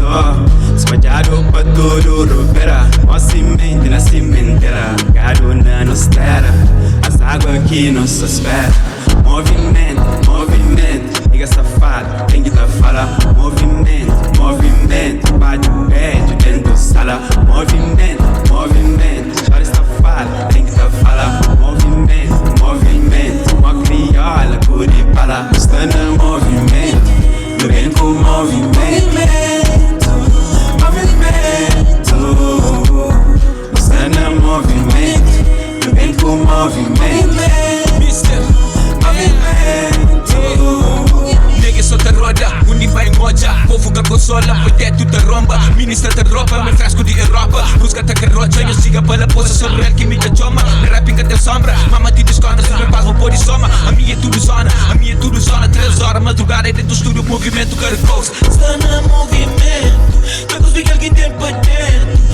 So spadjadu pa tudu rubera. Ó simenti na simentera, gadu na nos tera, azágua ki nu sa spera. Movimentu, movimentu, nigga safadu, ken ki ta fala? Movimentu, movimentu, bate bedju dentu sala. Movimentu, movimentu, shawty safadu, ken ki ta fala? Movimentu, movimentu, mó kriola ku di bala. Sta na movimentu, nu ben ku movimentu. Movimentu, sta na movimentu, nu ben ku movimentu. Movimentu. Nigga só ta roda, undi vai ngodja. Povo ka consola, poi teto ta romba. Ministra ta dropa, me fresco di Europa. Busca ta carrocha, nhos siga pa la poça. Sobre el ki mi ta txoma, na rap ka ten sombra. Mama ti desconta, se me paz, pode soma. A minha é tudo zona, a minha é tudo zona. 3 horas madrugada é dentro do estúdio, movimento caricose. Está na movimento, tá com os que tem pa dentro.